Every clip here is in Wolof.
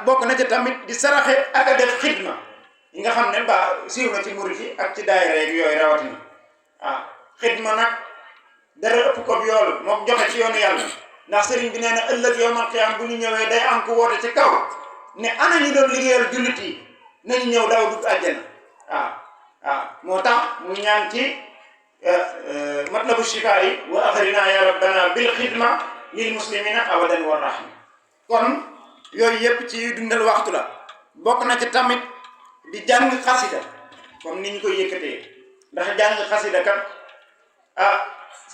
bokk na ci tamit di saraxe ak a def xidma yi nga xam ne ba siiw na ci murit yi ak ci daayira yeeg yooyu rawatina xidma nag dara ëpp ko yoolu moom joxe ci yoonu yàlla ndax sëriñ bi nee na ëllëg yawmal qiyaam bu ñu ñëwee day am ku woote ci kaw ne ana ñu doon liggéeyal jullit yi nañu ñëw daw dugg àjjana moo tax mu ñaan ci matlabu shifaa yi wa axrina ya rabbana bil xidma lil muslimina abadan wa rahma kon yooyu yëpp ci dundal waxtu la bokk na ci tamit di jàng xasida comme ni ñu koy yëkkatee ndax jàng xasida kat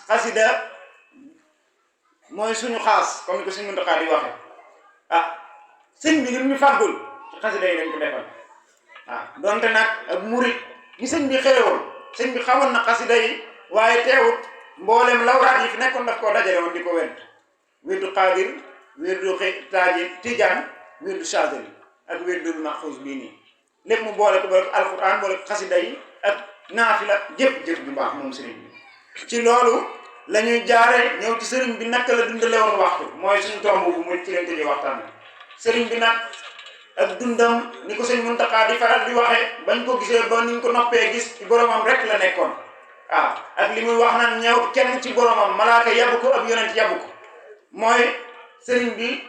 xasida mooy suñu xaas comme ni ko suñu Muntaxa di waxe sëñ bi lim ñu fàggul ci xasida yi lañ ko defal donte nag ak murit ñi sëñ bi xewoon sëñ bi xawoon na xasida yi waaye teewut mboolem lawraat yi fi nekkoon daf koo dajale woon di ko went wirdu Xaadir wirdu taaji Tijaan wirdu Chazeli ak wirdu Maxuus bii nii lépp mu boole ko alquran boole ko xasida yi ak naafila jëf bu baax moom sëriñ bi ci loolu la ñuy jaare ñëw ci sëriñ bi naka la dundale woon waxtu mooy suñu tomb bu muy ci leen tëjee waxtaan bi sëriñ bi nag ak dundam ni ko sëñ Muntaxa di faral di waxee bañ ko gisee ba niñ ko noppee gis ci boromam rek la nekkoon ak li muy wax naan ñëw kenn ci boromam malaaka yabu ko ab yonent yabu ko mooy sëriñ bi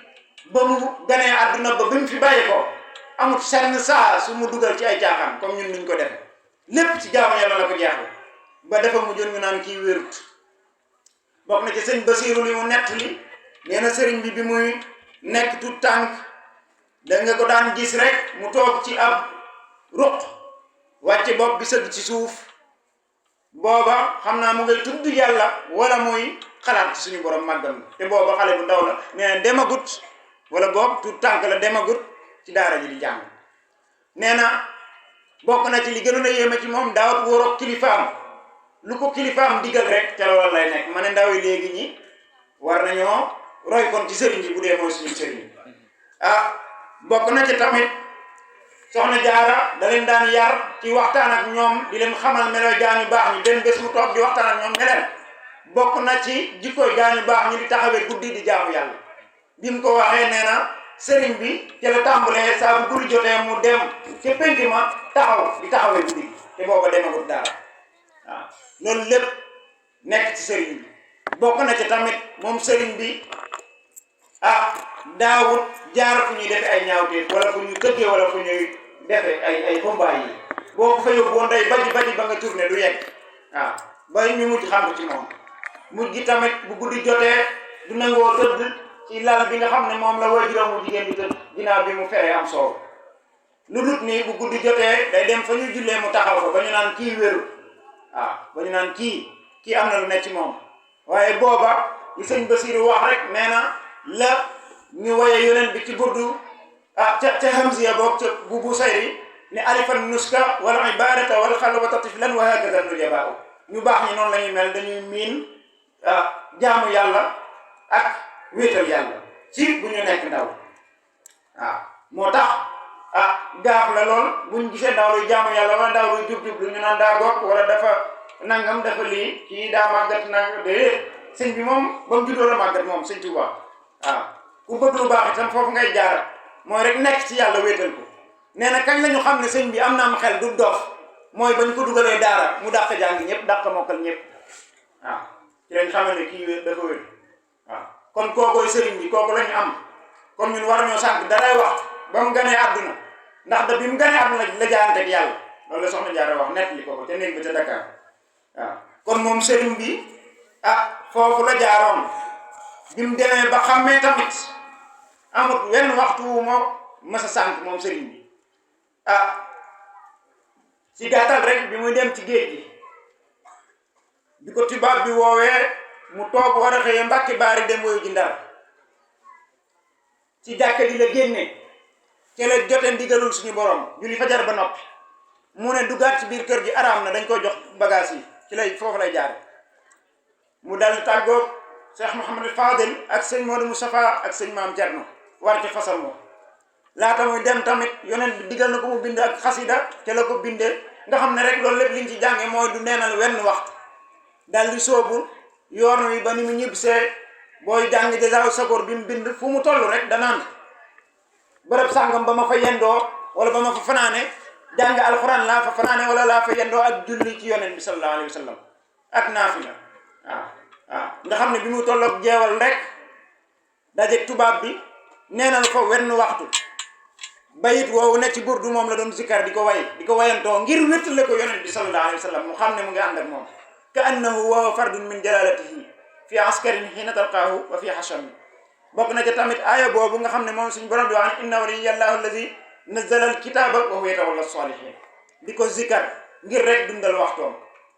ba mu ganee àdduna ba bi mu fi bàyyi ko amut senn saa su mu dugal ci ay caaxaan comme ñun niñ ko defe lépp ci jaamu yàlla la ko jeexal ba dafa mujjoon ñu naan kii wérut bokk na ci sëñ Basiiru li mu nett li nee na sëriñ bi muy nekk tout tànk da nga ko daan gis rek mu toog ci ab ruq wàcce bopp bi sëgg ci suuf booba xam naa mu ngay tudd yàlla wala muy xalaat ci suñu borom màggam te booba xale bu ndaw la nee na demagut wala boobu tout tànk la demagut ci daara ji di jàng nee na bokk na ci li gënoon a yéeme ci moom daawut wóoroog kilifaam lu ko kilifaam digal rek ca loolu lay nekk ma ne ndaw yi léegi ñi war nañoo roy kon ci sëriñ bi bu dee mooy suñu sëriñ bokk na ci tamit soxna Jaara da leen daan yar ci waxtaan ak ñoom di leen xamal melooy gaañu baax ñi benn bés mu toog di waxtaan ak ñoom ne leen bokk na ci jikkooy gaañu baax ñi di taxawee guddi di jaamu yàlla bi mu ko waxee nee na sëriñ bi ca la tàmbalee saa bu guddi jotee mu dem ca penk ma taxaw di taxawee guddi te booba demagut dara loolu lépp nekk ci sëriñ bi bokk na ci tamit moom sëriñ bi daawut jaar fu ñuy defe ay ñaawteef wala fu ñuy tëggee wala fu ñuy defe ay xumbaay yi boo ko fa yóbbuwoon day baji ba nga tourné du yegg ba ñu mujj xam ci moom mujj gi tamit bu guddi jotee du nangoo tëdd ci lal bi nga xam ne moom la waajuram mu jigéen di tëdd ginnaaw bi mu feree am soow lu dut nii bu guddi jotee day dem fa ñu jullee mu taxaw ko ba ñu naan kii wéru ba ñu naan kii am na lu ne ci moom waaye booba li sëñ Basiiru wax rek nee na la ñu woye yonent bi ci buddu ca hamziya boog ca bu sayri ne alifan nuska wal ibadata wal xalwata tiflan wa hakaza nujabaa ñu baax ñi noonu la ñuy mel dañuy miin jaamu yàlla ak wéetal yàlla ci bu ñu nekk ndaw moo tax gaaf la lool buñ gisee ndaw luy jaamu yàlla wala ndaw luy jub-jub lu ñu naan daa gokk wala dafa nangam dafa lii kii daa màggat nang de sëñ bi moom ba mu juddoo la màggat moom sëñ Tuubaa ku bëgg lu baax itam foofu ngay jaar mooy rek nekk ci yàlla wéetal ko nee na kañ la ñu xam ne sëñ bi am na am xel du dof mooy bañ ko dugalee daara mu dàq jàng ñëpp dàq mokkal ñëpp ci lañ xamal ne kii dafa wér kon kookoy sëriñ bi kooku lañu am kon ñun war ñoo sànq daray wax ba mu ganee àdduna ndax da bi mu ganee àdduna la jaayanteeg yàlla loolu la soxna Jaara wax nett li ko te néeg ba ca Dakar kon moom sëriñ bi foofu la jaaroon bi mu demee ba xammee tamit amut wenn waxtu wu ma masa sànq moom sëriñ bi ci gàttal rek bi muy dem ci géej gi bi ko tubaab bi woowee mu toog war a xëyee Mbàkke Baari dem woyu ji Ndar ci jàkka ji la génne te la jote ndigalul suñu borom julli fajar ba noppi mu ne duggaat ci biir kër gi araam na dañ koy jox bagage yi ci lay foofu lay jaar mu dal tàggoog Cheikh Mouhamadou Fadel ak sëñ Modou Moustapha ak sëñ Maam Thierno war ci fasal moom laata muy dem tamit yonent bi digal na ko mu bind ak xasida te la ko bindee nga xam ne rek loolu lépp liñ ci jànge mooy du neenal wenn waxtu dal di soobu yoon wi ba ni mu ñibbisee booy jàng Jazaawu Sakoor bi mu bind fu mu toll rek danaan bërëb sàngam ba ma fa yendoo wala ba ma fa fanaane jàng alxuraan laa fa fanaane wala laa fa yendoo ak julli ci yonent bi sallallahu alayhi wa sallam ak naafila waaw waaw nga xam ne bi mu tolloog jeewal rek dajeeg tubaab bi neenal fa wenn waxtu bayit woowu ne ci burdu moom la doon zikkar di ko wayantoo ngir wéttale ko yonent bi sallallahu alayhi wa sallam mu xam ne mu ngi ànd ak moom ka annahu wa fardun min jalalatihi fi askarin xiina talqaahu wa fi xashami bokk na ca tamit aaya boobu nga xam ne moom suñu borom di wax ne inna waliyallahu allazi nazzala alkitaba wa huwa yatawalla salihin di ko zikkar ngir rek dundal waxtoom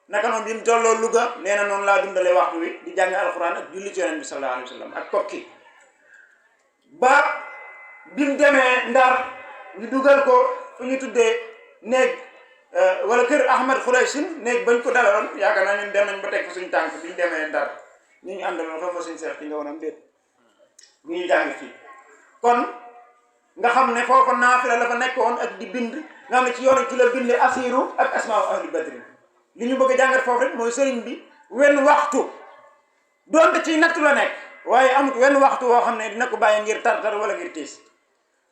naka noonu bi mu tolloo Louga nee na noonu laa dundalee waxtu wi di jàng alquran ak julli ci yonent bi sallallahu alayhi wa sallam ak kokki ba bi mu demee Ndar ñu dugal ko fu ñu tuddee néeg wala kër Ahmad Khuraysin néeg bañ ko dalaloon yaakaar naa ñun dem nañ ba teg fa suñu tànk bi ñu demee Ndar ñu ñu àndaloon xam fa suñu seex ci nga woon am déet bu ñu jàng fii kon nga xam ne foofa naafila la fa nekkoon ak di bind nga xam ne ci yoonu ci la binde asiru ak asmaa ahli badri li ñu bëgg a jàngat foofu rek mooy sëriñ bi wenn waxtu doonte ci nattu la nekk waaye amut wenn waxtu woo xam ne dina ko bàyyi ngir tar-tar wala ngir tiis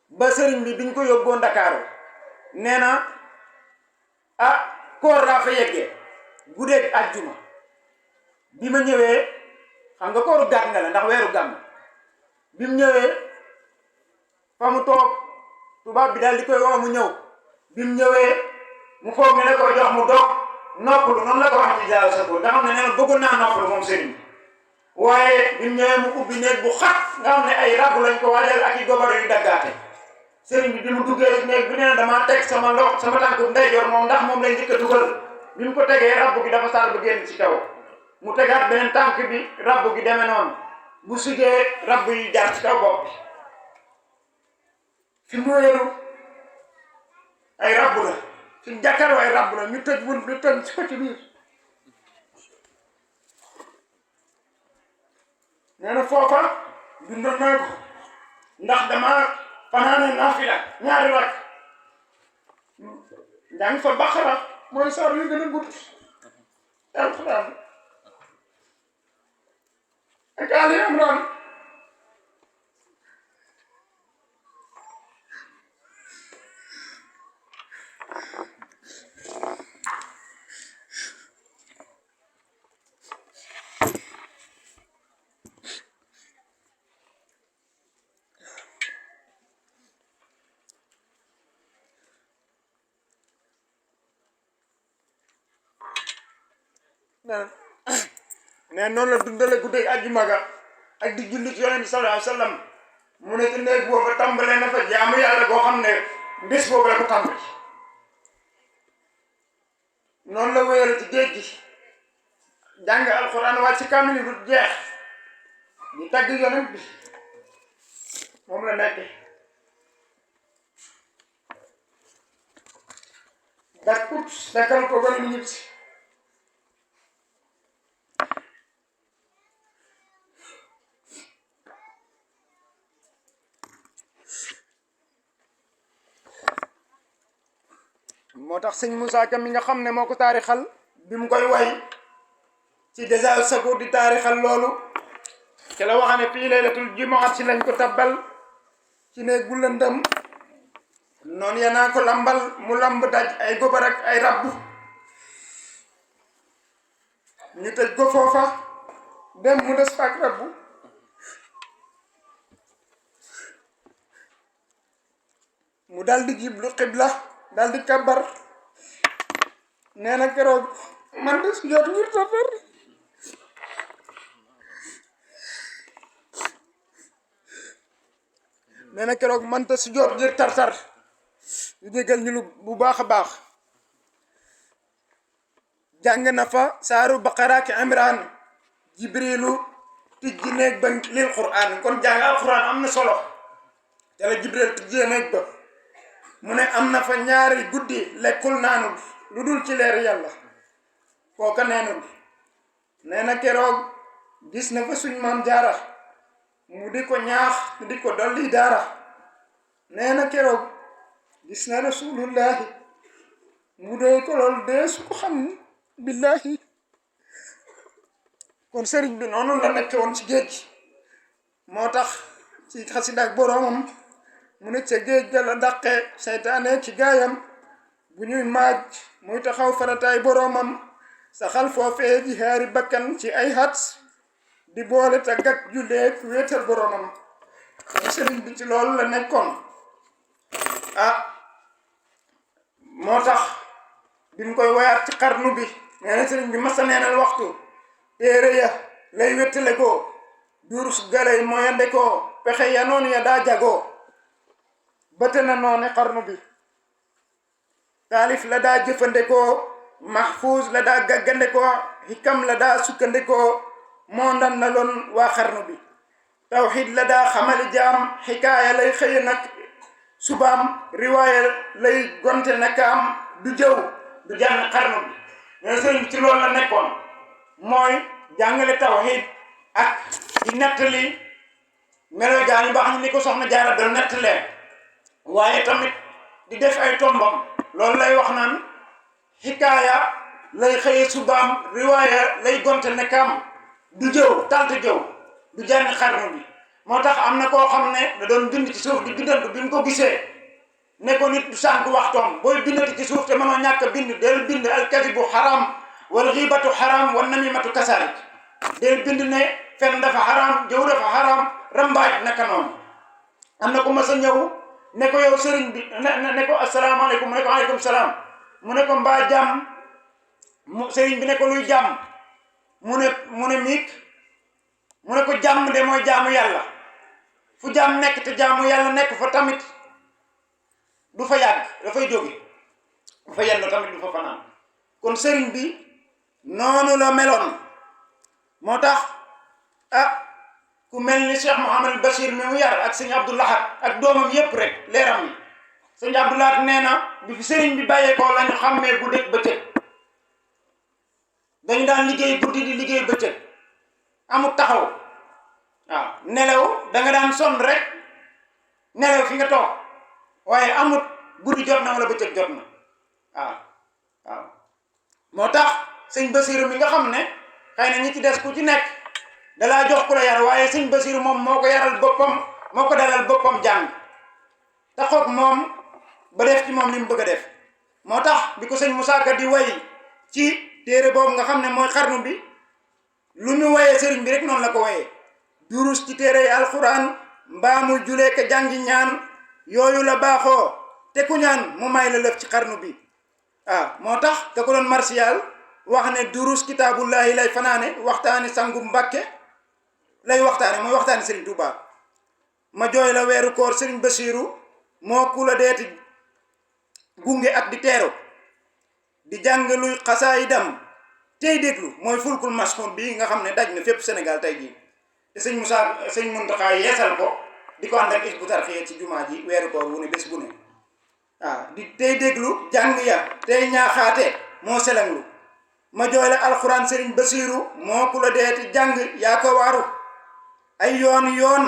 ba sëriñ bi biñ ko yóbboo Ndakaaru nee na koor laa fa yeggee guddeeg àjjuma bi ma ñëwee xam nga kooru gàtt nga la ndax weeru gàmm bi mu ñëwee fa mu toog tubaab bi daal di koy woo mu ñëw bi mu ñëwee mu foog ne ko jox mu dog noppalu noonu la ko wax ci jaaw sa bopp nga xam ne nee na bëggoon naa noppalu moom sëriñ bi waaye bi mu ñëwee mu ubbi néeg bu xat nga xam ne ay rabu lañ ko waajal ak i gobar yu daggaate sëriñ bi mu duggee néeg bi nee na damaa teg sama tànku ndeyjoor moom ndax moom lay njëkk a dugal bi mu ko tegee rabu gi dafa saal ba génn ci kaw mu tegaat beneen tànk bi rabu gi demee noonu bu sugee rabu yi jaar ci kaw bopp bi fi mu wéeru ay rabu la fi mu jàkkaarloo ay rabu la ñu tëj wul ñu tëj ci ko ci biir nee na foofa dundoon naa ko ndax dama fanaane naafila ñaari rakk njàng fa Baqara mooy saar yu gën a gudd alxuraan ak Ali Imran ne noonu la dundale guddi àjjuma ga ak di julli ci yonent bi sallallahu alayhi wa sallam mu ne ci néeg boobu tàmbalee na fa jaamu yàlla goo xam ne bés boobu la ko tàmbali noonu la wéyal ci géej gi jàng alxuraan wàcc ci kaamil yi du jeex ñu tagg yonent bi moom la nekk dakkut dakkal ko ba mu ñib si moo tax sëñ Moussa Ka mi nga xam ne moo ko taarixal bi mu koy way ci dèjà sakour di taarixal loolu ci la wax ne fii laylatul jumaat ci lañ ko tabbal ci néeg bu lëndëm noonu ya naa ko lambal mu lamb daj ay gobar ak ay rabbu ñu tëj ko foofa dem mu des faak rabbu mu dal di jiblu xibla dal di kabar nee na keroog man de su jot ngir tartar nee na keroog man de su jot ngir tartar ñu jégal ñu lu bu baax a baax jàng na fa saaru Baqara ak Imran jibrilu tijji néeg ba lil Qur'an kon jàng alquran am na solo te la jibril tijjee néeg ba mu ne am na fa ñaari guddi lekkul naanul lu dul ci leer yàlla kooka neenul nee na keroog gis na fa suñ maam jaara mu di ko ñaax di ko dolli daara nee na keroog gis na rasulullahi mu doy ko lool dee su ko xam billahi kon sëriñ bi noonu la nekk woon ci géej moo tax ci xasida ak boroomam mu ne ca géej ga la dàqe seytaane ci gaayam bu ñuy maaj muy taxaw farataay boroomam saxal foofee jihaari bakkan ci ay xat di boole te gag julleek wéetal boroomam sëriñ bi ci loolu la nekkoon moo tax bi mu koy woyaat ci xarnu bi nee na sëriñ bi masa neenal waxtu téere ya lay wéttale ko durus galay moyande ko pexe ya noonu ya daa jagoo bëte na noone xarnu bi taalif la daa jëfandikoo mahfuuz la daa gaggandikoo hikam la daa sukkandikoo moo ndan na loon waa xarnu bi tawxid la daa xamali jaam xikaaya lay xëy nag subaam riwaaya lay gonte nakaam du jëw du jàng xarnu bi mais sëriñ bi ci loolu la nekkoon mooy jàngale tawxid ak di nettali melo gaa ñu baax ñi ni ko soxna Jaara doon nettalee waaye tamit di def ay tombam loolu lay wax naan xikaaya lay xëye subaam riwaaya lay gonte nakaam du jëw tant jëw du jàng xarnu bi moo tax am na koo xam ne da doon bind ci suuf di bindantu bi mu ko gisee ne ko nit du sànq waxtoom booy bindati ci suuf te mënoo ñàkk bind del bind alkadibu xaram wal xiibatu xaram wal namimatu kasalik del bind ne fen dafa xaram jëw dafa xaram rambaaj naka noonu am na ko mas a ñëw ne ko yow sëriñ bi ne ko asalaamaaleykum mu ne ko aleykum salaam mu ne ko mbaa jàmm sëriñ bi ne ko luy jàmm mu ne miik mu ne ko jàmm de mooy jaamu yàlla fu jàmm nekk te jaamu yàlla nekk fa tamit du fa yàgg dafay jóge du fa yenn tamit du fa fanaan kon sëriñ bi noonu la meloon moo tax ku mel ni Cheikh Mouhamadul Bachir mi mu yar ak sëñ Abdou Lahad ak doomam yépp rek leeram yi sëñ Abdou Lahad nee na bi fi sëriñ bi bàyyeekoo la ñu xàmmee guddeeg bëccëg dañu daan liggéey guddi di liggéey bëccëg amul taxaw waaw nelaw da nga daan sonn rek nelaw fi nga toog waaye amut guddi jot na wala bëccëg jot na waaw moo tax sëñ Basiru mi nga xam ne xëy na ñi ci des ku ci nekk dalaa jox ku la yar waaye sëñ Basiru moom moo ko yaral boppam moo ko dalal boppam jàng taxoog moom ba def ci moom li mu bëgg a def moo tax bi ko sëñ Musaa Ka di way ci téere boobu nga xam ne mooy xarnu bi lu ñu wayee sëriñ bi rek noonu la ko wayee durus ci téere yi alxuraan mbaa muy julee ka jàngi ñaan yooyu la baaxoo te ku ñaan mu may la lëf ci xarnu bi moo tax ka ko doon martial wax ne durus kitaabullahi lay fanaane waxtaani sangu Mbàkke lay waxtaane mooy waxtaani sëriñ Tuubaa ma jooy la weeru koor sëriñ Basiiru moo ku la deeti gunge ak di teero di jàng luy xasaayidam tey déglu mooy fulkul mashhur bi nga xam ne daj na fépp Sénégal tey jii te sëñ Muntaxa yeesal ko di ko ànd ak Hizbut Tarqiyyah ci jumaa ji weeru koor wu ne bés bu ne di tey déglu jàng ya tey ñaaxaate moo selanglu ma jooyle alxuraan sëriñ Basiiru moo ku la deeti jàng yaa ko waaru ay yoon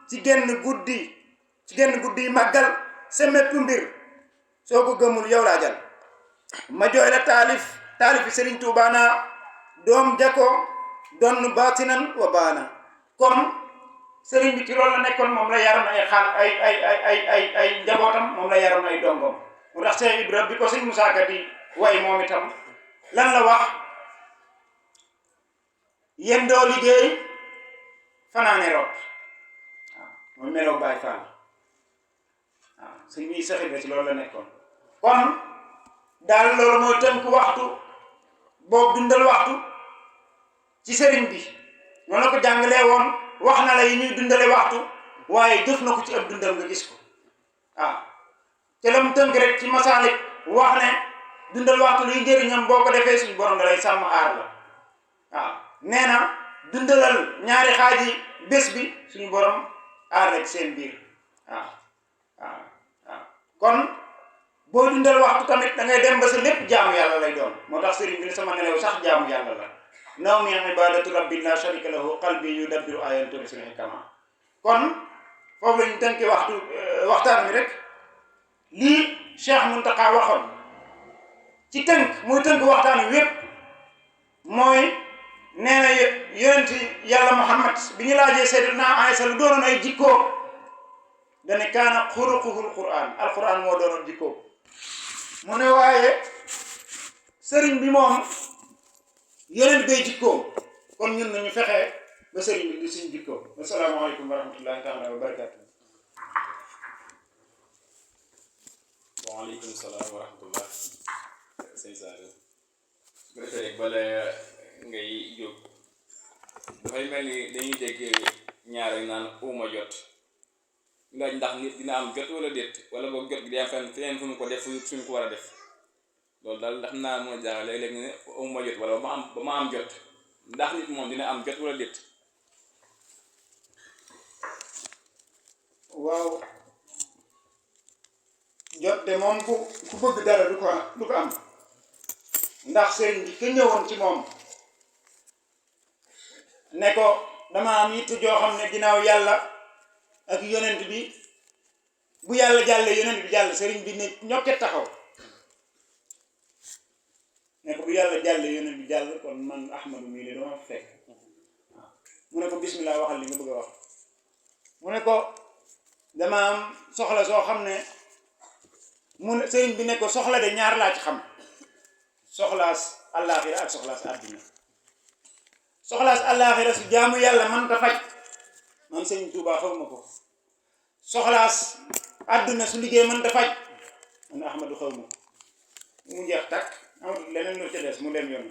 ci genn guddi yi màggal sa mépp mbir soo ko gëmul yow laa jal ma jooyle taalifi sëriñ Tuubaa naa doom jako donn baatinan wa baana comme sëriñ bi ci loolu la nekkoon moom la yaroon ay njabootam moom la yaroon ay dongom mu tax Cheikh Ibra bi ko sëñ Musaa Ka di way moom itam lan la wax yéen doo liggéey fanaane root mooy melow Baay Faal sëñ bi Cheikh Ibra ci loolu la nekkoon kon daal loolu mooy tënk waxtu boobu dundal waxtu ci sëriñ bi noonu la ko jàngalee woon wax na la yi ñuy dundale waxtu waaye jëf na ko ci ab dundal nga gis ko te la mu tënk rek ci masaalik wax ne dundal waxtu luy njëriñam boo ko defee suñu borom da lay sàmm aar la nee na dundalal ñaari xaaji bés bi suñu borom aar la ci seen biir kon boo dundal waxtu tamit da ngay dem ba sa lépp jaamu yàlla lay doon moo tax sëriñ bi ne sama nelaw sax jaamu yàlla la naw mi ibadatu rabbil la sharika lahu qalbi yudabbiru ayatu rasul hikama kon foofu la ñu tënki waxtaan mi rek lii Cheikh Muntaxa waxoon ci tënk muy tënk waxtaan wi wépp mooy nee na yonent yàlla Muhammad bi ñu laajee Sayyidatuna Aysa lu doonoon ay jikkoo dane kaana xuluquhul quran alquran moo doonoon jikkoom mu ne waaye sëriñ bi moom yonent bay jikkoom kon ñun nañu fexe ba sëriñ bi di suñ jikkoom. asalaamaaleykum wa rahmatullahi taala wa barakatu. waaleykum salaam wa rahmatullah sëñ Saliou bu defee rek bala ngay jóg dafay mel ni dañuy dégg ñaar rek naan uma jot laaj ndax nit dina am jot wala déet wala boog jot gi day am feneen fu mu ko def suñu ko war a def loolu daal ndax naa mën a jaaxal léeg-léeg ne uma jot wala ba ma am jot ndax nit moom dina am jot wala déet. waaw jot de moom ku bëgg dara du ko am ndax sëriñ bi ka ñëwoon ci moom ne ko dama am yitte joo xam ne ginnaaw yàlla ak yonent bi bu yàlla jàllee yonent bi jàll sëriñ bi ne ñokket taxaw ne ko bu yàlla jàllee yonent bi jàll kon man Ahmadu mii de dama fekk waaw mu ne ko bismillah waxal li nga bëgg a wax mu ne ko dama am soxla soo xam ne mu ne sëriñ bi ne ko soxla de ñaar laa ci xam soxlaas àllaaxira ak soxlaas àddina soxlaas àllaaxira su jaamu yàlla man ta faj man sëriñ Tuubaa xaw ma ko soxlaas àdduna su liggéey mën ta faj man Ahmadu xaw ma ko mu jeex takk amatul leneen lu ca des mu dem yoon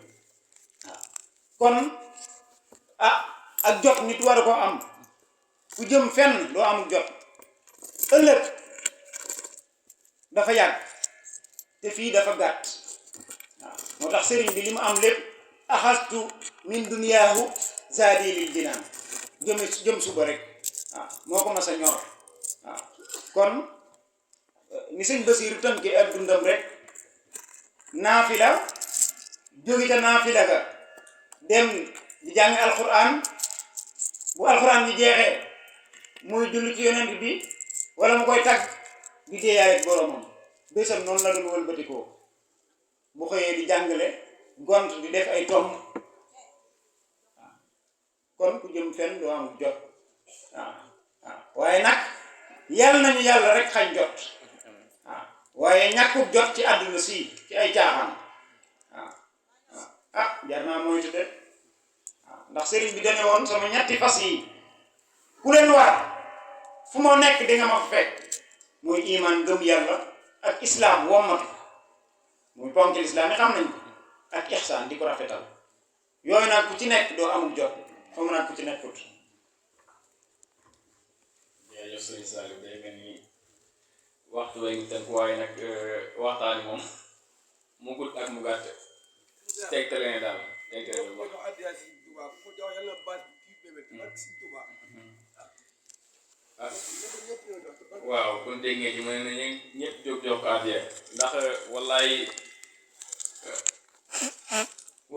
waaw kon ak jot nit war ko am ku jëm fenn doo am jot ëllëg dafa yàgg te fii dafa gàtt waaw moo tax sëriñ bi li mu am lépp axastu min duniyaahu zaadi lil jinaan jëm suba rek waaw moo ko mas a ñor waaw kon ni sëñ Basiiru tënkee ak dundam rek naafila jóge ca naafila ga dem di jàng alquran bu alquran bi jeexee muy julli ci yonent bi wala mu koy tagg di déeyaale ak boromam bésam noonu la doon wëlbatikoo bu xëyee di jàngale gont di def ay tomb waaw kon ku jëm fenn doo am jot waaw waaye nag yàlla nañu yàlla rek xañ jot waaw waaye ñàkkub jot ci àdduna si ci ay caaxaan waaw jar naa moytu de waaw ndax sëriñ bi dane woon sama ñetti fas yi ku leen war fu moo nekk di nga ma fa fekk muy iman gëm yàlla ak islam wommatu muy ponk islam yi xam nañ ko ak ihsaan di ko rafetal yooyu nag ku ci nekk doo amul jot foo mën nag ku ci nekkut. jërëjëf sëñ Saliou day mel ni waxtu way ngi tënk waaye nag waxtaani moom mu gudd ak mu gàtt tegtale ne daal tegtale bu baax waaw kon dégg ngeen ci mu ne nañu ñëpp jóg jox ko addiya ndax wallaay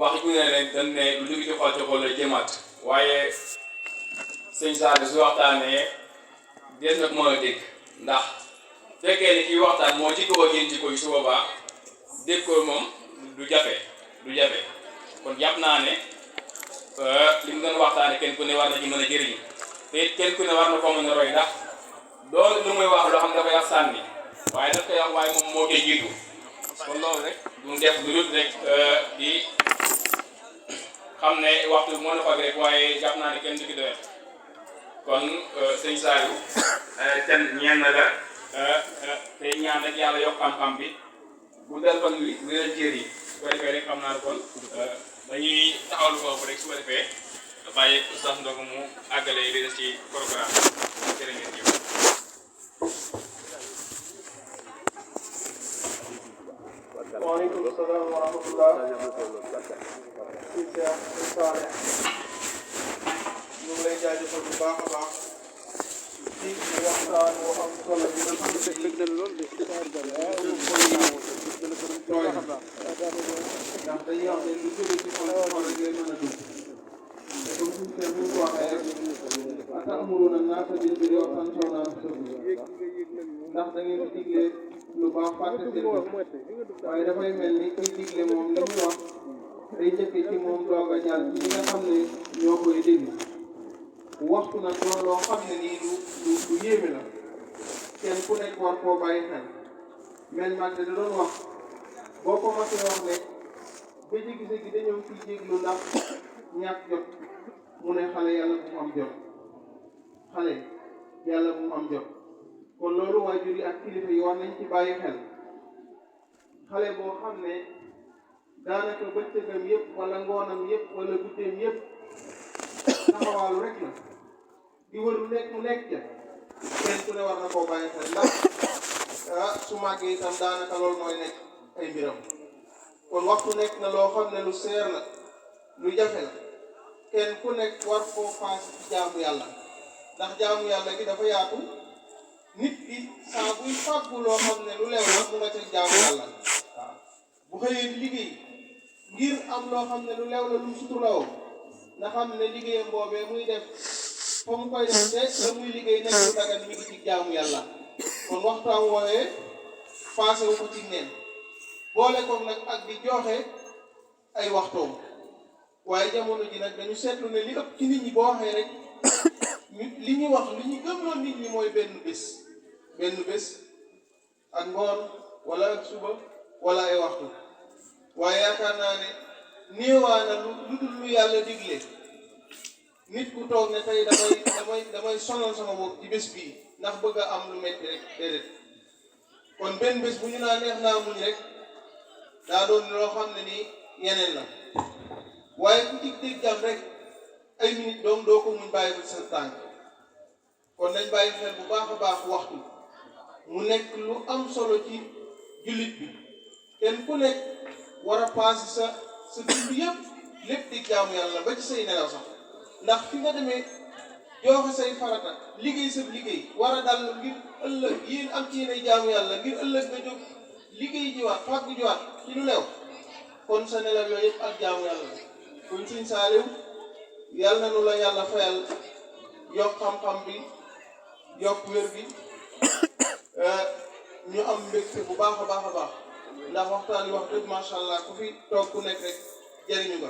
wax ku ne leen dañ ne lu jóge ci xol ci xol la jëmaat waaye sëñ Saliou su waxtaanee des nag mën a dégg ndax fekkee ni kii waxtaan moo ci ko ak yéen ci ko su boobaa dégg ko moom du jafe kon jàpp naa ne li mu doon waxtaane kenn ku ne war na ci mën a jëriñu te it kenn ku ne war na ko mën a roy ndax doon lu muy wax loo xam dafay wax sànni waaye daf koy wax waaye moom moo koy jiitu kon loolu rek du def lu dul rek di xam ne waxtu bi mën na fag rek waaye jàpp naa ne kenn du ki doyal kon sëñ Saliou ten ñeen na la te ñaan rek yàlla yokk xam-xam bi bu dal fan wi wéral cër yi su ko defee rek xam naa ne kon dañuy taxawlu foofu rek su ko defee bàyyi oustaz Ndongo mu àggale li des ci programme jërë ngeen jëf. waaleykum salaam wa rahmatullah. ñu ngi lay jaajëfal bu baax a baax ci waxtaan wu am solo bi nga xam ne tooy ndax dañuy wax ne lu jóge ci xol xol rek lay mën a dugg te comme suñu seen bu ko waxee rek atamuruna naasa bil birri wa tansawna anfusakum ndax da ngeen di digle lu baax fàtte seen bopp waaye dafay mel ni kuy digle moom li muy wax day njëkk ci moom doog a jàll ñi nga xam ne ñoo koy déglu waxtu nag doon loo xam ne nii lu yéeme la kenn ku nekk war koo bàyyi xel mel mag da doon wax boo ko masee wax ne ba gise gi dañoo fi jéglu ndax ñàkk jot mu ne xale yàlla bu mu am jot xale yàlla bu mu am jot kon loolu waajur yi ak kilifa yi war nañ ci bàyyi xel xale boo xam ne daanaka bëccëgam yëpp wala ngoonam yëpp wala guddeem yëpp taxawaalu rek la di wër lu nekk mu nekk ca kenn ku ne war na koo bàyyi xel ndax su màggee itam daanaka loolu mooy nekk ay mbiram kon waxtu nekk na loo xam ne lu seer la lu jafe la kenn ku nekk war koo paas ci jaamu yàlla ndax jaamu yàlla gi dafa yaatu nit ki saa buy fàggu loo xam ne lu lew la mu nga ca jaamu yàlla waaw bu xëyee di liggéey ngir am loo xam ne lu lew la lu suturlawoo nga xam ne liggéeyam boobee muy def fa mu koy def te la muy liggéey nekk lu dagan mi ngi ci jaamu yàlla kon waxtaan woowee passé wu ko ci neen boole ko nag ak di joxe ay waxtoom waaye jamono ji nag dañu seetlu ne li ëpp ci nit ñi boo waxee rek li ñu wax li ñu gëmloon nit ñi mooy benn bés ak ngoon wala ak suba wala ay waxtu waaye yaakaar naa ne néewaana lu dul lu yàlla digle nit ku toog ne tey damay sonal sama bopp ci bés bii ndax bëgg a am lu metti rek déedéet kon benn bés bu ñu naa neex naa muñ rek daa doon loo xam ne nii yeneen la waaye ku ci dégg jàmm rek ay minute doom doo ko muñ bàyyi ko sa tànk kon nañ bàyyi xel bu baax a baax waxtu mu nekk lu am solo ci jullit bi kenn ku nekk war a paase sa dund yëpp lépp di jaamu yàlla ba ci say nelaw sax ndax fi nga demee joxe say farata liggéey sa liggéey war a dal ngir ëllëg yéen am ci yéen ay jaamu yàlla ngir ëllëg nga jóg liggéey jiwaat fàggu jiwaat ci lu leew kon sa nelaw yooyu yëpp ak jaamu yàlla kon Sëñ Saaliw yàlla na nu la yàlla fayal yokk xam-xam bi yokk wér bi ñu am mbégte bu baax a baax ndax waxtaan wi wax dëgg macha allah ku fi toog ku nekk rek jëriñu ko